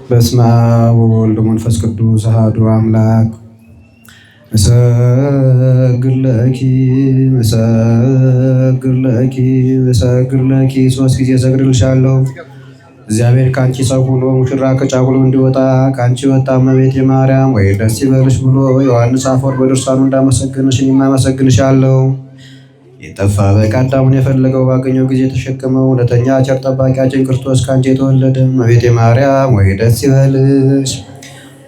በስመ አብ ወወልድ ወመንፈስ ቅዱስ አሐዱ አምላክ። እሰግድ ለኪ፣ እሰግድ ለኪ፣ እሰግድ ለኪ፣ ሶስት ጊዜ እሰግድልሻለሁ። እግዚአብሔር ከአንቺ ሰው ሆኖ ሙሽራ ከጫጉሎ እንዲወጣ ከአንቺ ወጣ። እመቤቴ ማርያም ወይ ደስ ይበልሽ ብሎ ዮሐንስ አፈወርቅ በድርሳኑ እንዳመሰገንሽ እኔም አመሰግንሻለሁ። የጠፋ በግ አዳሙን የፈለገው ባገኘው ጊዜ የተሸከመው እውነተኛ ቸር ጠባቂያችን ክርስቶስ ከአንቺ የተወለደ እመቤቴ ማርያም ወይ ደስ ይበልሽ።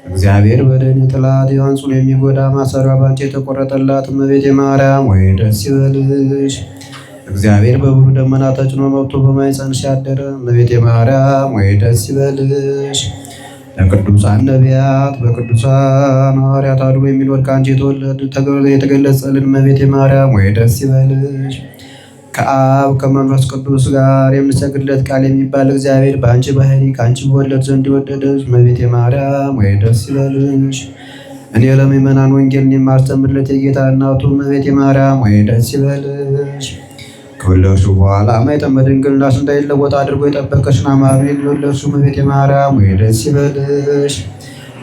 እግዚአብሔር በደን ጥላት የዋንጹን የሚጎዳ ማሰሪያ ባንቺ የተቆረጠላት እመቤቴ ማርያም ወይ ደስ ይበልሽ። እግዚአብሔር በብሩህ ደመና ተጭኖ መጥቶ በማኅፀንሽ ያደረ እመቤቴ ማርያም ወይ ደስ ይበልሽ። በቅዱሳን ነቢያት በቅዱሳን ሐዋርያት አድሮ የሚኖር ከአንቺ የተወለደ የተገለጸልን እመቤቴ ማርያም ወይ ደስ ይበልሽ። ከአብ ከመንፈስ ቅዱስ ጋር የምሰግድለት ቃል የሚባል እግዚአብሔር በአንቺ ባህሪ ከአንቺ በወለድ ዘንድ የወደደች እመቤቴ ማርያም ወይ ደስ ይበልሽ። እኔ ለምእመናን ወንጌልን የማስተምርለት የጌታ እናቱ እመቤቴ ማርያም ወይ ደስ ይበልሽ። ከወለድሽው በኋላ ማኅተመ ድንግልናሽ እንዳይለወጥ አድርጎ የጠበቀሽን አማኑኤል የወለድሽው እመቤቴ ማርያም ወይ ደስ ይበልሽ።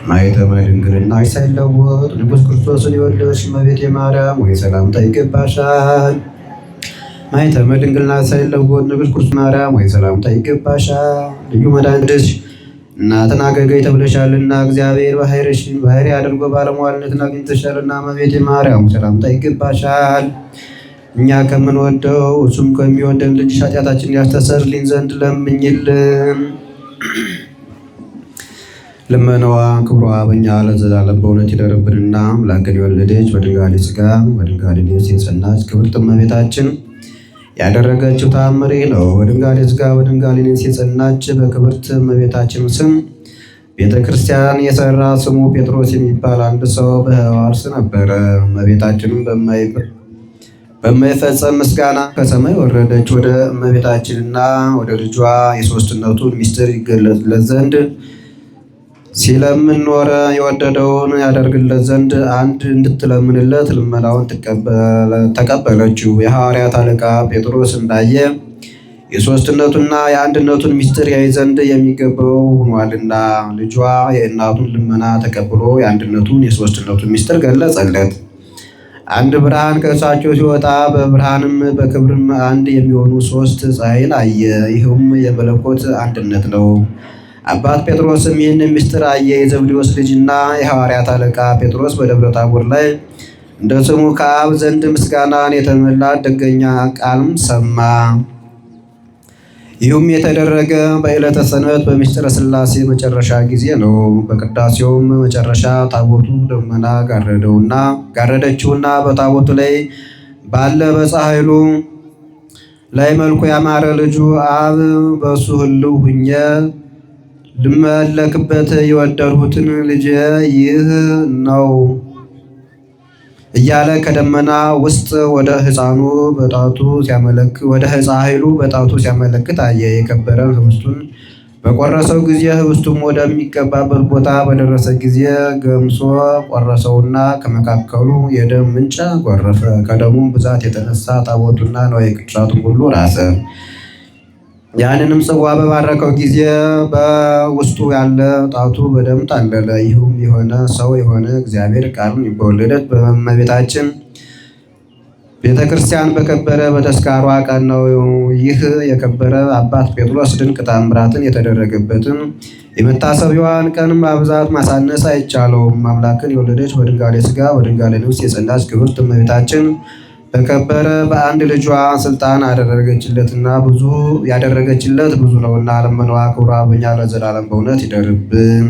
ማኅተመ ድንግልናሽ ሳይለወጥ ንጉሥ ክርስቶስን የወለድሽ እመቤቴ ማርያም ወይ ሰላምታ ይገባሻል። ማኅተመ ድንግልና ሳይለወጥ ንጉሥ ክርስቶስ ማርያም ወይ ሰላምታ ይገባሻል። ልዩ መድኃኒትሽ እናትን አገልጋይ ተብለሻልና እግዚአብሔር ባሕርሽን ባሕርይ አድርጎ ባለሟልነትን አግኝተሻልና እመቤቴ ማርያም ሰላምታ ይገባሻል። እኛ ከምንወደው እሱም ከሚወደን ልጅሽ ኃጢአታችንን ያስተሰርይልን ዘንድ ለምኝልን። ልመናዋ ክብሯ በእኛ ለዘላለም በእውነት ይደርብንና አምላክን የወለደች በድንጋሌ ሥጋ በድንጋሌ ነፍስ የጸናች ክብርት እመቤታችን ያደረገችው ተአምር ይህ ነው። በድንጋሌ ሥጋ በድንጋሌ ነፍስ የጸናች በክብርት እመቤታችን ስም ቤተ ክርስቲያን የሰራ ስሙ ጴጥሮስ የሚባል አንድ ሰው በሐዋርስ ነበረ። እመቤታችንም በማይፈጸም ምስጋና ከሰማይ ወረደች። ወደ እመቤታችንና ወደ ልጇ የሦስትነቱን ምስጢር ይገለጽለት ዘንድ ሲለምን ኖረ። የወደደውን ያደርግለት ዘንድ አንድ እንድትለምንለት ልመናውን ተቀበለችው። የሐዋርያት አለቃ ጴጥሮስ እንዳየ የሦስትነቱና የአንድነቱን ምስጢር ያይ ዘንድ የሚገባው ሆኗልና ልጇ የእናቱን ልመና ተቀብሎ የአንድነቱን የሦስትነቱን ምስጢር ገለጸለት። አንድ ብርሃን ከእርሳቸው ሲወጣ በብርሃንም በክብርም አንድ የሚሆኑ ሦስት ፀሐይን አየ። ይህም የመለኮት አንድነት ነው። አባት ጴጥሮስም ይህን ምስጢር አየ። የዘብዴዎስ ልጅና የሐዋርያት አለቃ ጴጥሮስ በደብረ ታቦር ላይ እንደ ስሙ ከአብ ዘንድ ምስጋናን የተመላ ደገኛ ቃልም ሰማ። ይህም የተደረገ በዕለተ ሰንበት በምስጢረ ሥላሴ መጨረሻ ጊዜ ነው። በቅዳሴውም መጨረሻ ታቦቱ ደመና ጋረደችውና በታቦቱ ላይ ባለ በጻሕሉ ላይ መልኩ ያማረ ልጁ አብ በእሱ ሕልው ሁኜ ልመለክበት የወደድሁትን ልጄ ይህ ነው እያለ ከደመና ውስጥ ወደ ሕፃኑ በጣቱ ሲያመለክት ወደ ኃይሉ በጣቱ ሲያመለክት አየ። የከበረ ህብስቱን በቆረሰው ጊዜ ህብስቱም ወደሚቀባበት ቦታ በደረሰ ጊዜ ገምሶ ቆረሰውና ከመካከሉ የደም ምንጭ ጎረፈ። ከደሙም ብዛት የተነሳ ታቦቱና ንዋየ ቅድሳቱን ሁሉ ራሰ። ያንንም ጽዋ በባረከው ጊዜ በውስጡ ያለ ጣቱ በደም ታለለ። ይህም የሆነ ሰው የሆነ እግዚአብሔር ቃልን በወለደች በእመቤታችን ቤተ ክርስቲያን በከበረ በተስካሯ ቀን ነው። ይህ የከበረ አባት ጴጥሮስ ድንቅ ታምራትን የተደረገበትን የመታሰቢያዋን ቀን ማብዛት ማሳነስ አይቻለውም። አምላክን የወለደች በድንጋሌ ሥጋ በድንጋሌ ነፍስ የጸናች ክብርት እመቤታችን በከበረ በአንድ ልጇ ስልጣን አደረገችለትና ብዙ ያደረገችለት ብዙ ነውና ልመናዋ ክብሯ በእኛ ለዘላለም በእውነት ይደርብን።